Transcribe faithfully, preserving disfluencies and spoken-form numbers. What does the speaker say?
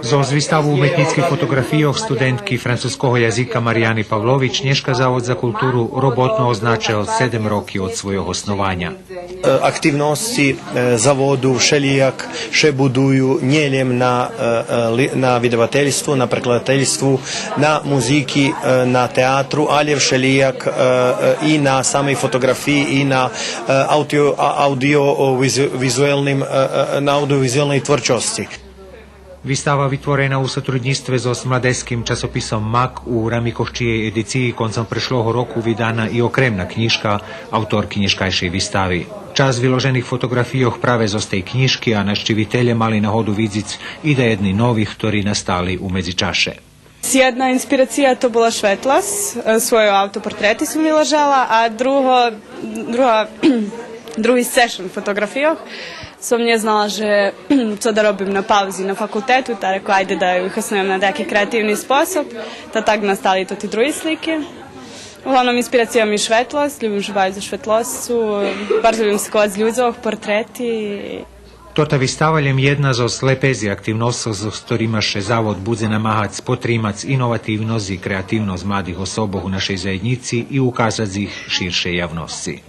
Зоз виставу уметнїцких фотоґрафийох студентки французкого язика Марияни Павлович нєшка Завод за културу роботно означел седем роки од свойого основаня. Е, активносци, е, Заводу вшелїяк ше будую нєлєм на, е, е, ли-, на видавательству, на прекладательству, на музики, е, на театру, алє вшелїяк, е, е, и на самей фотоґрафиї, и на, е, аудио-, а-, аудио-визу-, визуелним, е, е, на аудио-визуелней творчосци. Вистава витворена у сотруднїцтве зоз младежским часописом Мак, у рамикох чиєй едициї концом прешлого року видана и окремна кнїжка, авторки нєшкайшей вистави. Часц виложених фотоґрафийох праве зоз тей кнїжки, а нащивителє мали нагоду видзиц и даєдни нови, хтори настали у медзичаше. Єдна инспирация то була шветлас, е, свойо автопортрети сом виложела, а друго, друга, други сешн фотоґрафийох сом нє знала же цо да робим на паузи на факултету, та рекох, айде да ю вихаснуєм на даяки креативни способ, та так настали тоти други слики. Углавном, инспирация ми шветлосц, любим ше бавиц зоз шветлосцу, барз любим сликовац людзох, портрети. Тота вистава лєм єдна зоз лепези активносцох зоз хторима ше Завод будзе намагац потримац иновативносц и креативносц младих особох у нашей заєднїци и указац их ширшей явносци.